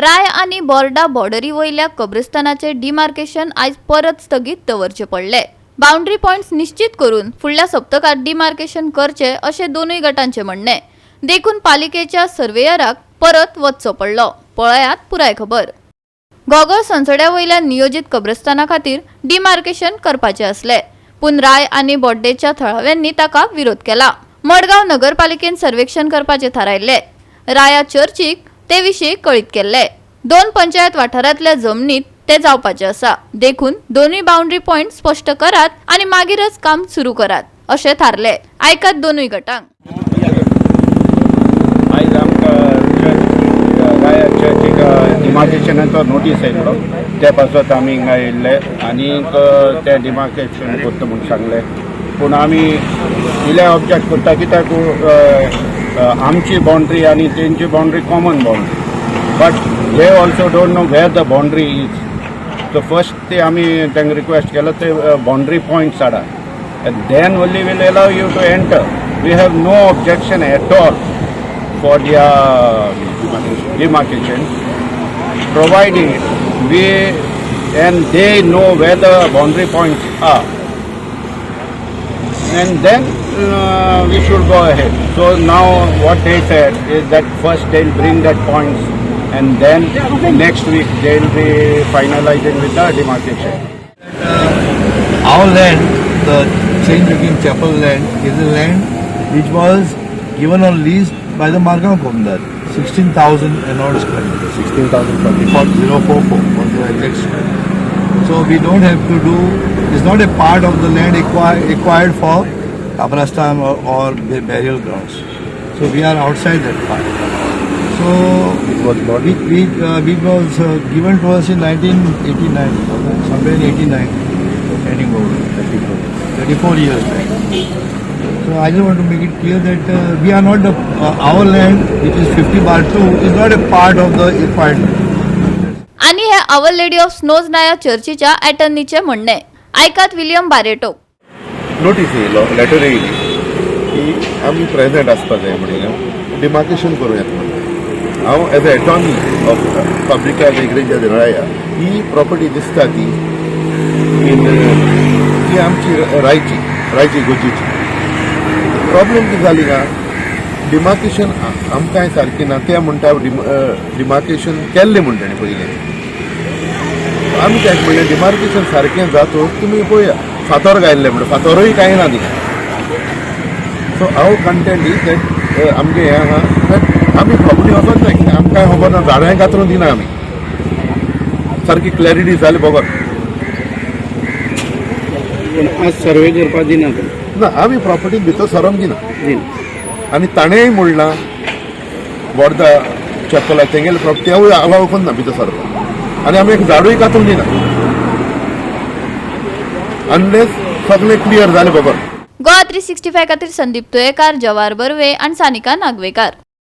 राय आनी बोर्डा बॉर्डरी वयल्या कब्रस्तानाचे डिमार्केशन आयज परत स्थगीत दवरचे पडले. बाउंड्री पॉयंट्स निश्चित करून फुडल्या सप्तकात डिमार्केशन करचे अशें दोनूय गटांचे म्हणणें. देखून पालिकेच्या सर्वेयराक परत वचचो पडलो. पळयात पुराय खबर. गोगोळ संसड्या वयल्या नियोजीत कब्रस्ताना खातीर डिमार्केशन करपाचे आसले, पूण राय आनी बोड्डेच्या थळाव्यांनी ताका विरोध केला. मडगांव नगरपालिकेन सर्वेक्षण करपाचे थारायल्ले. राया चर्चीक ते विशीं कळीत केल्ले. दोन पंचायत वाठारांतल्या जमनीत ते जावपाचे आसा, देखून दोनूय बाउंड्री पॉयंट स्पश्ट करात आनी मागीरच काम सुरू करात अशें थारले. आयकात दोनूय गटांक. आयज आमकां चर्च, राया चर्चीक डिमार्केशनाचो नोटीस आयलो. ते पासत आमी हिंगा येयल्ले आनीक ते डिमार्केशन करता म्हूण सांगलें. पूण आमी इल्ले ऑब्जेक्ट करता कित्याक आमची बाउंड्री आनी तेंची boundary common boundary, but they also don't know where the boundary is. So first ते आमी तांकां रिक्वेस्ट केलो, ते बाउंड्री पॉयंट्स हाडा and then only we'll allow you to enter. We have no objection at all for the demarcation, provided we and they know where the boundary points are. And then we should go ahead. So now what they said is that first they'll bring that points and then next week they'll be finalizing with the demarcation. Our land, the Saint Joachim Chapel land, is a land which was given on lease by the Margao Comunidade, 16,000 and odd square meters. 16,044. 044 was the exact square. So we don't have to do, it's not a part of the land acquired for Kabrastan or burial grounds. So we are outside that part. So It was not. we was given to us in 1989, somewhere in 89, handing over. 34 years back. So I just want to make it clear that we are not the, our land, which is 50/2, is not a part of the acquired land. आनी हे our lady of snows नाया चर्चीच्या अटर्नीचे म्हणणे. आयकात William Barreto. Notice येयलो, letter येयली की आमी present आसपा जाय म्हणून, डिमार्केशन करूं येता म्हणून. हांव as a attorney of Fabrica de Igreja de Raia, he property दिसता ती इन ती आमची रायची इगर्जेची. प्रॉब्लेम कितें जाली का, डिमार्केशन आमकांय सारकें ना. ते म्हणटा डिमार्केशन केल्लें म्हण तेणें पयलें. आमी ताका म्हणलें, डिमार्केशन सारकें जातो तुमी पळया. फातोर घायल्ले म्हणटा, फातोरूय कांय ना थिंगा. So our content is that आमगें हें आहा that आमी प्रॉपर्टी वचत ना कित्याक आमकां खबर ना. झाडांय कातरून दिना आमी सारकी क्लॅरिटी जाली बगर. पूण आज सर्वे करपाक दिना तुमी? ना, आमी प्रॉपर्टीन भितर सरोंक दिना. दिना. आनी ताणेंय म्हणलां, बोर्दा चॅपल तेंगेले प्रॉपर्टी तेवूय अलाव करना भितर सरपाक आनी आमी एक झाडूय कातरून दिना अनलेस सगळें क्लियर जालें बगर. गोवा 365 खातीर संदीप तुयेकार, जवाहर बर्वे आनी सानिका नागवेकार.